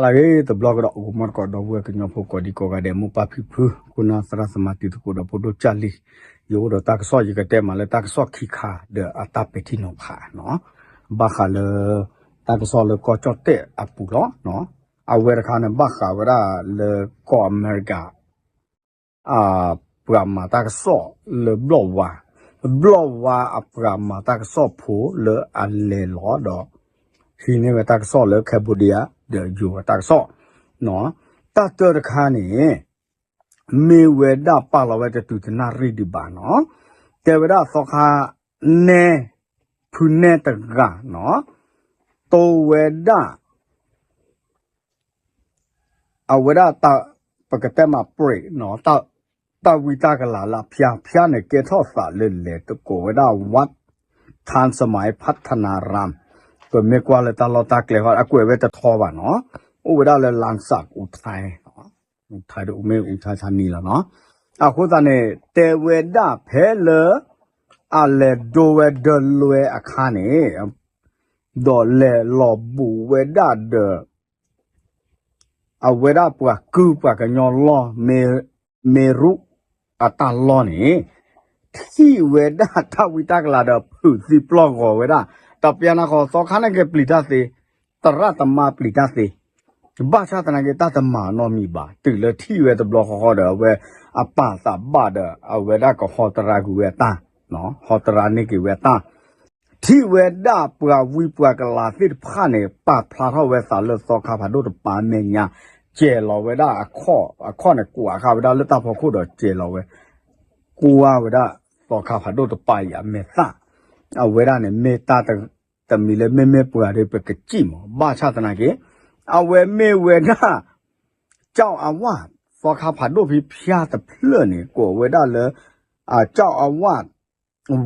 လၢဂ့ၤတဘျီကဒီး ဂီၤမီတကိး ဒီပုၢ်ဝဲၢ်ကညီဖိကိးဒံကိးဂၤဒဲး မိၢ်ပၢ်ဖံဖု ခိၣ်နၢ်သရၣ်သမါ တံၤသကိးဒီးဖိဒိၣ်ကၢ်လံၢ်, ယအိၣ်ဒီးတၢ်ကစီၣ် ယကတဲမးလၢတၢ်ကစီၣ်ခံခါ ဒီးအတၢ်ပဲာ်ထံနီၤဖးနီၤ, ဘၣ်ဃးလၢ တၢ်ကစီၣ်လၢကီၢ်ကၠီၣ်တဲၣ်အပူၤလီၤ. အဝဲတခါန့ၣ် ဘၣ်ဃးဝဲဒၣ်လၢကီၢ်အမဲရကၤ ပှၤမၤတၢ်ကစီၣ်လၢဘျီၣ်ဝါ, ဘျီၣ်ဝါအပှၤမၤတၢ်ကစီၣ်ဖိလၢအလဲၤလီၤဒီး ဟံးန့ၢ်ဝဲတၢ်ကစီၣ်လၢ Cambodia ဒီးယိၤအတၢ်ကစီၣ်, တၢ်တၢတခါန့ၣ် မ့ၢ်ဝဲဒၣ်ပာ်လီၤဝဲတတုၤတနၣ်ရံၣ်ဒံးဘၣ်နီၤ, တဲဝဲဒၣ်သီခါနဲ ဖုနဲတဂၤနီၤ, တိဝဲဒၣ် အဝဲဒၣ် ပကတဲမး ပရ့းနီၤ, တၢ်ဝံတၢ်ကလၤလၢအဖၠါဖၠါန့ၣ် ကဲထီၣ်သးလၢလဲၤတကိးဝဲဒၣ် ဝး ထၣ်စမါဖးထနရၣ်, ပမ့ၢ်ကွၢ်လၢတၢ်လီၢ်တၢ်ကျဲဃီ အကွဲးဝဲတထီဘၣ်နီၤ, အိၣ်ဝဲဒၣ်လၢ လၣ်စၣ်အူထါ, အူထါဒ်အူမ့ၢ်အူထါဆါနံၤလီၤနီၤ, အဃိသတးန့ၣ် တဲဝဲဒၣ်ဖဲလၢ အလဲၤဒိဝဲဒၢလွဲအခါန့ၣ် ဒီးလဲၤလီၤဘူးဝဲဒၣ်ဒီး အဝဲဒၣ်ပှၤကုၢ်ပှၤကညီလီၢ် မ့ရူးအတၢ်လီၢ်န့ၣ် ထံၣ်ဝဲဒၣ်တၢ်ဝံတၢ်ကလၤဒီးဖုးသံပျီၢ်ဂီၤဝဲဒၣ်, တပျၢ်နၢ်ဃီ သီခါန့ၣ်က့ၤပျံၤတၢ်သ့, သရၣ်သမါပျံၤတၢ်သ့, ဘၣ်ဆၣ်သနာ်က့ တၢ်တမၤနီတမံၤဘၣ်, တုၤလၢထံၣ်ဝဲတဘျီဃီဃီဒီး အဝဲအပာ်သးဘၣ်ဒီး အဝဲဒၣ်ကဟီတရါကွံာ်ဝဲအတၢ်, ဟီတရါန့ၢ်က့ၤဝဲအတၢ် ထံၣ်ဝဲဒၣ်ပှၤဝံပှၤကလၤသ့ၣ်တဖၣ်န့ၣ် ပာ်ဖျါထီၣ်ဝဲသးလၢသီခါဖးဒိၣ်တပၤအမဲာ်ညါ, စဲၤလီၤဝဲဒၣ်အခီၣ်, အခီၣ်န့ၣ် ကွၢ်ဃာ်ဝဲဒၣ်လၢတၢ်ဖီခိၣ်ဒီးစဲၤလီၤဝဲ, ကွၢ်ဝဲဒၣ်သီခါဖးဒိၣ်တပၤအံၤအမဲာ်သၣ်, အဝဲဒၣ်န့ၣ် မ့ၢ်တၢ်တမံၤလၢမ့မ့ၢ်ပှၤဒီးပကစံၣ်မး, ဘၣ်ဆၣ်သနာ်က့ အဝဲမ့ၢ်ဝဲဒၣ် ကၠီၣ်အဝၣ်, သီခါဖးဒိၣ်ဖံးဖၠါတဖျၢၣ်န့ၣ် ကိးဝဲဒၣ်လၢ ကၠီၣ်အဝၣ်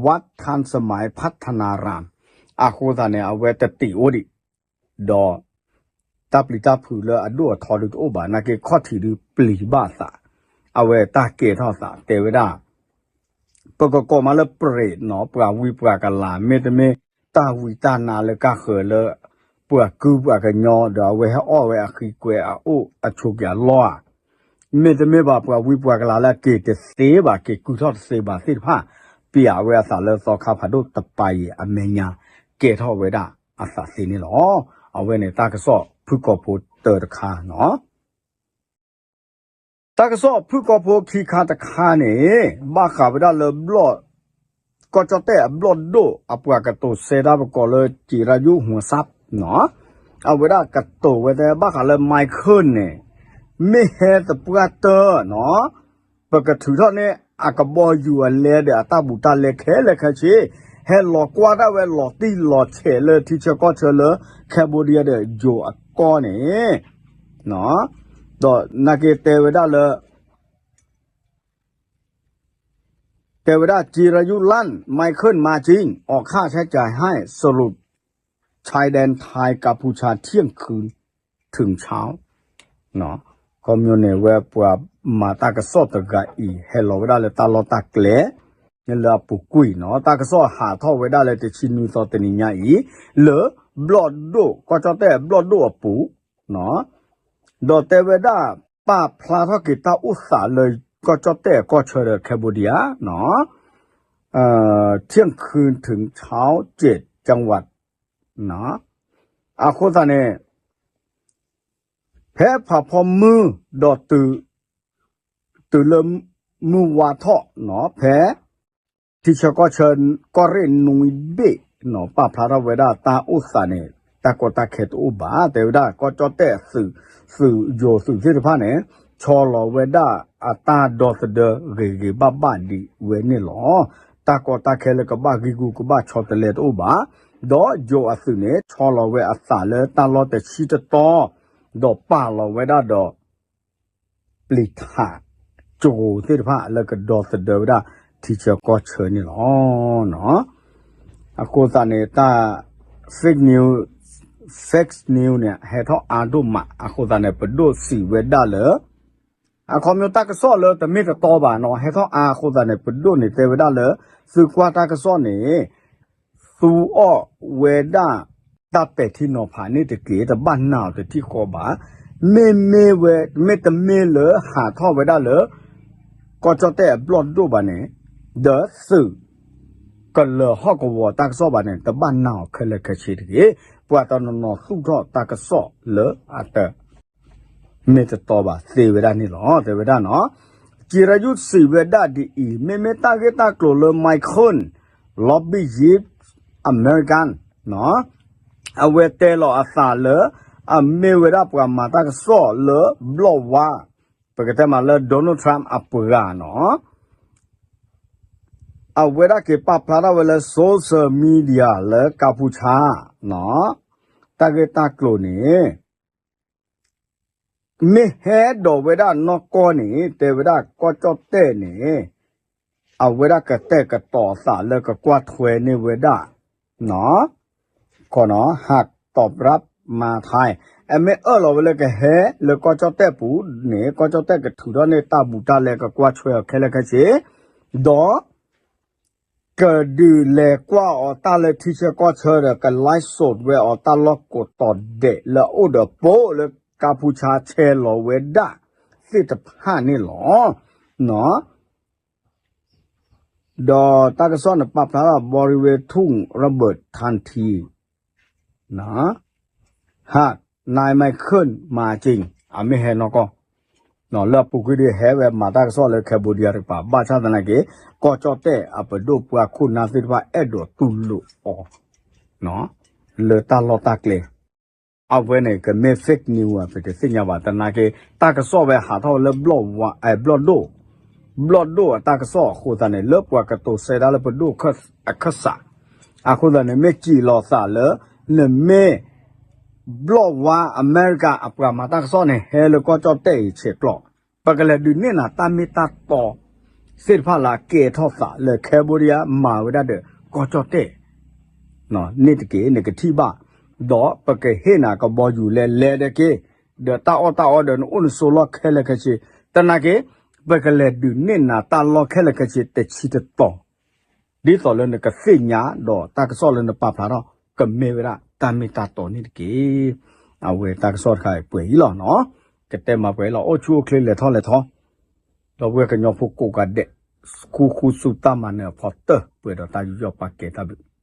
ဝးထၣ်စမါဖးထနရၣ်, အဃိသတးန့ၣ် အဝဲတတ့ၤအိၣ်ဒံး, ဒီး တၢ်ပျံၤတၢ်ဖုးလၢအဒိၣ်အထီဒုးတအိၣ်ဘၣ်, နာ်က့ခီၣ်ထံးဒုးပျံၤဘၣ်အသး, အဝဲတၢ်ကဲထီၣ်သးတဲဝဲဒၣ် ပကကိးမးလၢပရ့းနီၤ, ပှၤဝံပှၤကလၤ မ့တမ့ၢ်တၢ်ဝံတၢ်နါလၢကါဃၢၤလၢ ပှၤကုၢ်ပှၤကညီ ဒီးအဝဲဟဲအီၣ်ဝဲအဃံကွဲးအအိၣ်အဆိးက့ၤအလီၢ်ဧါ, မ့တမ့ၢ်ဘၣ် ပှၤဝံပှၤကလၤလၢအက့ၤတသ့ဘၣ် က့ၤကုၢ်ထီၣ်တသ့ဘၣ်သ့ၣ်တဖၣ် ပျံၤဝဲအသးလၢသီခါဖးဒိၣ်တပၤအံၤအမဲာ်ညါ ကဲထီၣ်ဝဲဒၣ်အသးသ့န့ၣ်လီၤ. အဝဲန့ၣ်တၢ်ကစီၣ်ဖုၣ်ကိာ်ဖိတၢတခါနီၤ. တၢ်ကစီၣ်ဖုၣ်ကိာ်ဖိခံခါတခါန့ၣ် ဘၣ်ဃးဝဲဒၣ်လၢဘျီၣ်, ကီၢ်ကၠီၣ်တဲၣ်အဘျီၣ်ဒိၣ်အပှၤကတိၤဆဲးတၢ်ပကိးလၢ ကံရယူၣ်ဟူစၢ်နီၤ, အဝဲဒၣ်ကတိၤဝဲသ့ၣ်ဘၣ်ဃးလၢ Michael န့ၣ် မ့ၢ်ဟဲသပှၢ်တၢၢ်နီၤ ပကထုးထီၣ်န့ၢ်အကဘီယူၤအလဲဒီးအတၢ်ဘူးတၢ်လဲခဲလၢာ်ခဲဆ့, ဟဲလီၤကွၢ်ဒၣ်ဝဲလီၤတံၢ်လီၤဆဲးလၢထံဆၢကီၢ်ဆၢလၢ Cambodia ဒီးယိၤအကီၢ်န့ၣ်, ဒီးနာ်က့တဲဝဲဒၣ်လၢ တဲဝဲဒၣ် ကံရယူၣ်လၢ် Michael မၤကၠံ ออกค่าใช้จ่ายให้ สรุป ชายแดนไทยกัมพูชา เที่ยงคืนถึงเช้า ခီပညီန့ၣ် ဝဲပှၤမၤတၢ်ကစီၣ်တဂၤအံၤ ဟဲလီၤဝဲဒၣ်လၢတၢ်လီၢ်တၢ်ကျဲ လၢအပူၤကွံာ်နီၤ, တၢ်ကစီၣ်ဟးထီၣ်ဝဲဒၣ်လၢ တဆံနွံသီတနံၤညါအံၤ လၢဘျီၣ်ဒိၣ် ကီၢ်ကၠီၣ်တဲၣ်ဘျီၣ်ဒိၣ်အပူၤ ဒီးတဲဝဲဒၣ် ပာ်ဖျါထီၣ်က့ၤတၢ်အိၣ်သးလၢ ကီၢ်ကၠီၣ်တဲၣ်အကီၢ်ဆၢဒီး Cambodia နီၤ, เที่ยงคืนถึงเช้า เจ็ดจังหวัด အဃိသတးန့ၣ် ဖဲဖးဖီမုၢ်ဒီး တုၤလၢမုၢ်ဝါထီၣ်နီၤ ဖဲ ထံဆၢကီၢ်ဆၢ ကီၢ်ရ့ၣ်နွံဘ့ၣ်နီၤ ပာ်ဖျါထီၣ်ဝဲဒၣ်တၢ်အိၣ်သးန့ၣ် တၢ်ကီတၢ်ခဲတအိၣ်ဘၣ် တဲဝဲဒၣ် ကီၢ်ကၠီၣ်တဲၣ်သုး သုးယိၤသုးသ့ၣ်တဖၣ်န့ၣ် ဆီလီၤဝဲဒၣ်အတၢ်ဒီသဒၢဂ့ၤဂ့ၤဘၣ်ဘၣ်ဒံးဝဲန့ၣ်လီၤ. တၢ်ကီတၢ်ခဲလၢကဘၣ်ဂံၢ်ဂူာ်ကဘၣ်ဆီတလဲတအိၣ်ဘၣ် ဒီးယိၤအသုးန့ၣ် ဆီလီၤဝဲအသးလၢတၢ်လီၢ်တဆံတတီၤ ဒီးပာ်လီၤဝဲဒၣ်ဒီး ပျံၤထး ကၠိသ့ၣ်တဖၣ်လၢကဒီသဒၢဝဲဒၣ်ထံဆၢကီၢ်ဆၢန့ၣ်လီၤ. အဃိသတးန့ၣ် တၢ် fake news, fake news န့ၣ် ဟဲထီၣ်အါဒိၣ်မး အဃိသတးန့ၣ် ပဒိၣ်စံးဝဲဒၣ်လၢ အခီပညီတၢ်ကစီၣ်လၢတမ့ၢ်တတီဘၣ်နီၤ ဟဲထီၣ်အါအဃိသတးန့ၣ် ပဒိၣ်န့ၣ်တဲဝဲဒၣ်လၢ သုကွၢ်တၢ်ကစီၣ်န့ၣ် သူအီၣ်ဝဲဒၣ်တၢ်ပဲာ်ထံနီၤဖးန့ၣ်တက့ၢ် တဘၣ်နာ်အီၤတထံၣ်ဃီဘၣ် မ့မ့ၢ်ဝဲ မ့တမ့ၢ်လၢဟးထီၣ်ဝဲဒၣ်လၢ ကီၢ်ကၠီၣ်တဲၣ်အဘျီၣ်ဒိၣ်ဘၣ်န့ၣ်, ဒီးသုး ကလၢၤဟီၣ်ကဝီၤတၢ်ကစီၣ်ဘၣ်န့ၣ် တဘၣ်နာ်အီၤခဲလၢာ်ခဲဆ့တဂ့ၤ. ပှၤတနီၤနီၤသူၣ်ထီၣ်တၢ်ကစီၣ်လၢအတ မ့ၢ်တတီဘၣ်သ့ဝဲဒၣ်န့ၣ်လီၤ. တဲဝဲဒၣ်နီၤ, ကံရယုၢ်စံးဝဲဒၣ်ဒ်အံၤ, မ့မ့ၢ်တၢ်ဂ့ၢ်တၢ်ကျိၤလၢ Mike Cohn, lobbyist American နီၤ, အဝဲတဲလီၤအသးလၢ အမ့ၢ်ဝဲဒၣ်ပှၤမၤတၢ်ကစီၣ်လၢဘျီၣ်ဝါ, ပကတဲမးလၢ Donald Trump အပှၤနီၤ, အဝဲဒၣ်က့ၤပာ်ဖျါထီၣ်ဝဲလၢ social media လၢကၢ်ဖူဆါနီၤ, တၢ်ဂ့ၢ်တၢ်ကျိၤန့ၣ် မ့ၢ်ဟဲဒိးဝဲဒၣ်နီၢ်ကီၢ်န့ၣ် တဲဝဲဒၣ်ကီၢ်ကၠီၣ်တဲၣ်န့ၣ် အဝဲဒၣ်ကတဲာ်ကတီၤအသးလၢကကွၢ်ထွဲန့ၢ်ဝဲဒၣ် နီၤ, ခီနီၤ ဟးတီးပြးမၤထဲ, အမ့ၢ်အၢၣ်လီၤဝဲလၢကဟဲလၢကီၢ်ကၠီၣ်တဲၣ်ပူၤန့ၣ် ကီၢ်ကၠီၣ်တဲၣ်ကထုးထီၣ်န့ၢ်တၢ်ဘူးတၢ်လဲကကွၢ်ထွဲအီၤခဲလၢာ်ခဲဆ့, ဒီး ကဒုးလဲၤကွၢ်အီၤတၢ်လၢထံဆၢကီၢ်ဆၢဒီး က live စဒ် ဝဲအီၤတၢ်လီၢ်ကိးတီၤဒဲးလၢအအိၣ်ဒီးပိာ်လၢကၢ်ဖူဆါဆဲးလီၤဝဲဒၣ်သ့ၣ်တဖၣ်န့ၣ်လီၤ. နီၤ, ဒီးတၢ်ကစီၣ်န့ၣ်ပာ်ဖျါထီၣ် บริเวณทุ่งระเบิดทันที နီၤ, หากนายไมเคิลมาจริง အမ့ၢ်ဟဲနီၢ်ကီၢ် လၢအပူၤကွံာ်ဒီးဟဲဝဲမၤတၢ်ကစီၣ်လၢ Cambodia တကပၤ ဘၣ်ဆၣ်သနာ်က့ ကီၢ်ကၠီၣ်တဲၣ်အပဒိၣ်ပှၤခိၣ်နၢ်သ့ၣ်တဖၣ်အဲၣ်ဒိးတူၢ်လိာ်အီၤ လၢတၢ်လီၢ်တၢ်ကျဲ အဝဲန့ၣ်ကမ့ၢ် fake news ဧါ ပတသ့ၣ်ညါဘၣ် သနာ်က့ တၢ်ကစီၣ်ဝဲဟးထီၣ်ဝဲလၢဘျီၣ်ဝါ အဲ ဘျီၣ်ဒိၣ်, ဘျီၣ်ဒိၣ်အတၢ်ကစီၣ်အဃိသတးန့ၣ် လၢပှၤကတိၤဆဲးဒၣ်လၢပဒိၣ်အခၢၣ်စး, အဃိသတးန့ၣ် မ့ၢ်စံးလီၤသးလၢ နမ့ၢ် ဘျီၣ်ဝါ အမဲရကၤ အပှၤမၤတၢ်ကစီၣ်န့ၣ် ဟဲလၢကီၢ်ကၠီၣ်တဲၣ်အံၤဆဲးကျိး, ပကလဲၤဒုးနဲၣ်နၤတၢ်မ့ၢ်တၢ်တီ သ့ၣ်တဖၣ်လၢအကဲထီၣ်သးလၢ Cambodia မၤဝဲဒၣ်ဒီးကီၢ်ကၠီၣ်တဲၣ် န့ၣ်တက့ၢ် နကထံၣ်ဘၣ်, ဒီးပကဟ့ၣ်နၤကဘီယူၤလဲၤလဲၤဒၣ်က့ၤ, ဒီးတၢ်အီၣ်တၢ်အီဒီးနအိၣ်နဆိးလီၢ်ခဲလၢာ်ခဲဆ့, သနာ်က့ ပကလဲၤဒုးနဲၣ်နၤတၢ်လီၢ်ခဲလၢာ်ခဲဆ့တဆံတတီၤ, ဒ်သိးလၢနကသ့ၣ်ညါဒီးတၢ်ကစီၣ်လၢနပာ်ဖျါထီၣ် ကမ့ၢ်ဝဲဒၣ်တၢ်မ့ၢ်တၢ်တီန့ၣ်တက့ၢ်. အဝဲတၢ်ကစီၣ်တခါပှဲၤအံၤလီၤနီၤ, ကတဲမၤပှဲၤအံၤလီၤ အိၣ်ဆူၣ်အိၣ်ချ့လဲၤထီၣ်လဲၤထီ ဒီပုၢ်ဝဲၢ်ကညီဖိကိးဂၤဒဲး, ဃူဃူစူၢ်တၢ်မၤနၢၤအဖီတၢၢ် ပှဲၤဒီးတၢ်ယူးယီၣ်ပာ်ကဲတၢ်ဘျုး